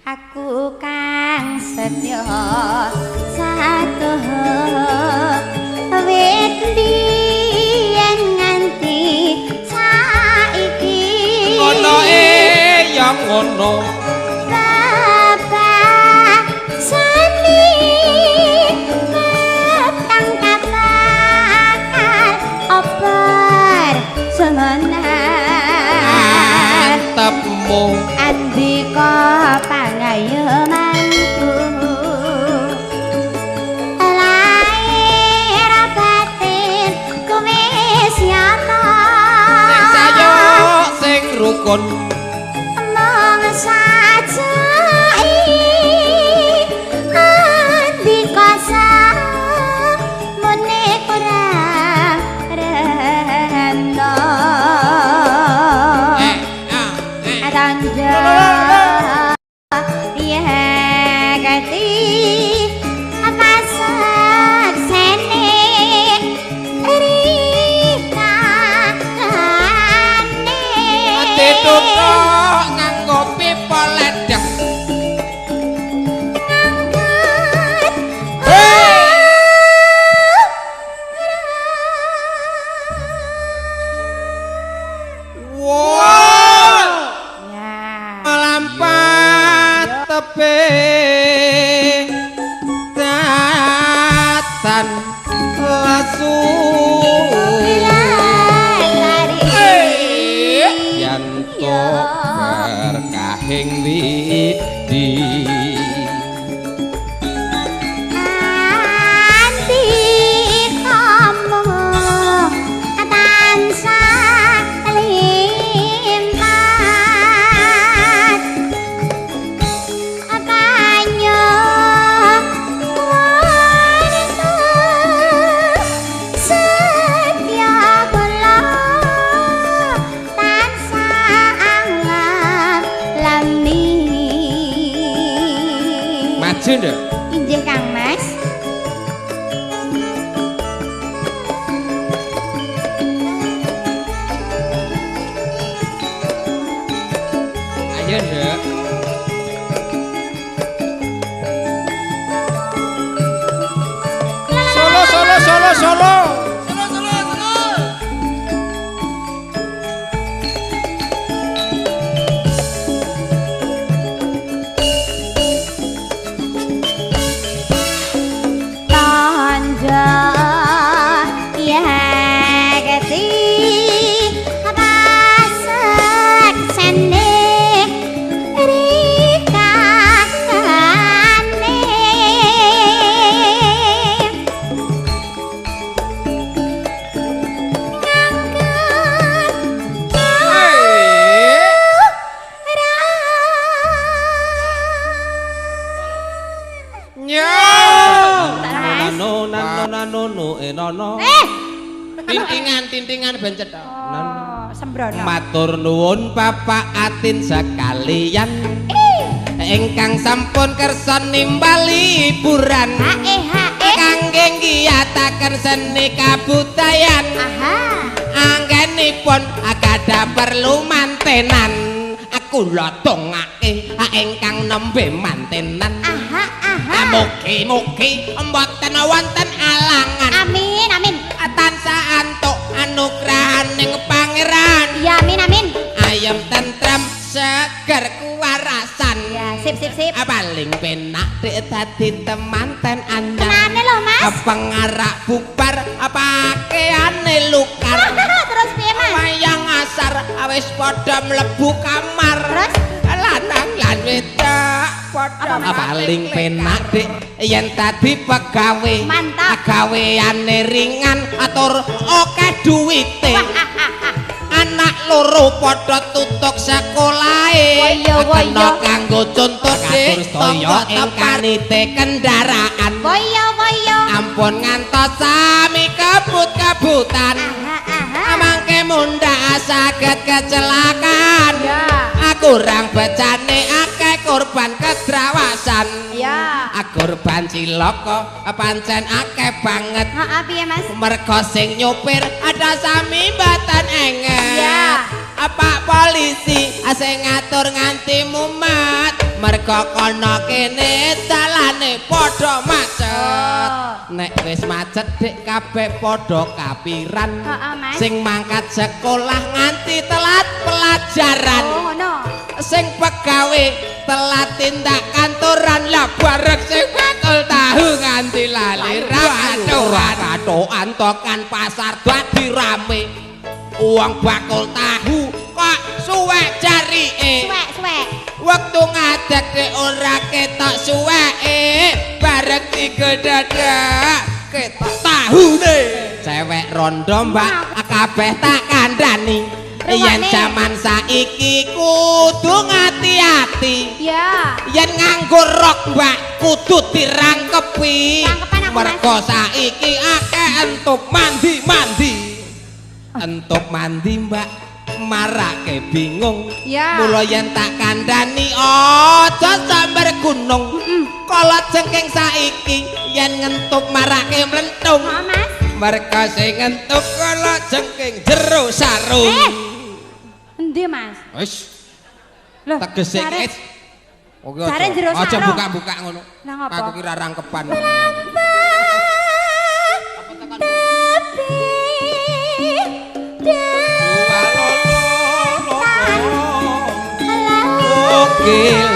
Aku kang setya satu wit biyen nganti saiki. Ngono ya ngono. Bapak sani petang kapakal oper semenan Antepmu andika pangayomanku lahir batin kuwis nyata sing sayuk sing rukun mung sajai andika samune kurang rena. Tanja yekti pasaksene rikane dituthuk nganggo pipa ledeng. Ngangkat. Wow. Ya. Melampah tepe datan lasu yanto berkahing widi. Andikamu tansah limpat panyuwun setya kula tansah nglami. Maju nduk. Inggih Kang Mas. Ayo nduk. Solo solo solo solo. Solo solo solo. Tanja yekti pasaksene rikane ngangkat. Nya. Mas. Nano nano nano no enono. Tintingan tintingan ben cetha. Oh, sembrono. Matur nuwun Bapak Atin sekalian ingkang sampun kersa nimbali hiburan Hae hae. Kangge ngiyataken seni kabudayan. Aha. Anggenipun gadah perlu mantenan, kula dongake ingkang nembe mantenan. Aha aha. Mugi-mugi mboten wonten alangan. Amin amin. Tansah antuk anugrahaning pangeran. Ya amin amin. Ayem tentrem seger kuwarasan. Ya sip sip sip. Paling penak dek dadi temanten anyar. Kenane lho Mas? Pengarak bubar pakaiane lukar. Terus piye Mas? Wayang asar wis padha mlebu kamar. Terus? Lanang lan wedok padha. Paling penak dek yen dadi pegawe. Mantap. Gaweane ringan atur akeh duwite. Anak loro padha tutuk sekolahe. Woyo, woyo. Kena kanggo conto dik tangga tepanite kendaraan. Woyo woyo. Ampun ngantos sami kebut-kebutan. Aha aha. Mangke mundhak saged kecelakaan. Ya. Kurang becane akeh korban kedrawasan. Ya. Korban cilaka pancen akeh banget. Heeh piye Mas? Mergo sing nyopir ada sami mboten enget. Ya. Pak polisi sing ngatur nganti mumet. Merga kono kene dalane padha macet. Oh. Nek wis macet dik kabeh padha kapiran. Heeh, Mas. Sing mangkat sekolah nganti telat pelajaran. Oh, ngono. Sing pegawe telat tindak kantoran lah bareng sing bakul tahu nganti lali ra katoan tokan pasar dadi rame. Wong bakul tahu kok suwek jarike. Suwek, suwek. Wektu ngadeg dek ora ketok suweke, bareng digodadak ketok tahune. Cewek rondo mbak kabeh tak kandhani. Yen Rungokne. jaman saiki kudu ngati-ati. Ya. Yen nganggo rok mbak kudu dirangkepi. Rangkepan aku, Mas. Mergo saiki akeh entup mandi-mandi. Entup mandi mbak marake bingung. Ya. Mula yen tak kandhani aja sambar gunung. Kala jengking saiki yen ngentup marake mlentung. Oh, Mas. Merga sing ngentup kala jengking jero sarung. Eh. Endi, Mas? Wis Loh, tegese jare- wis. Oke, jare aja. jero Aja sarung. buka-buka ngono. Lah ngopo? Aku kira rangkepan. Tapi Oke.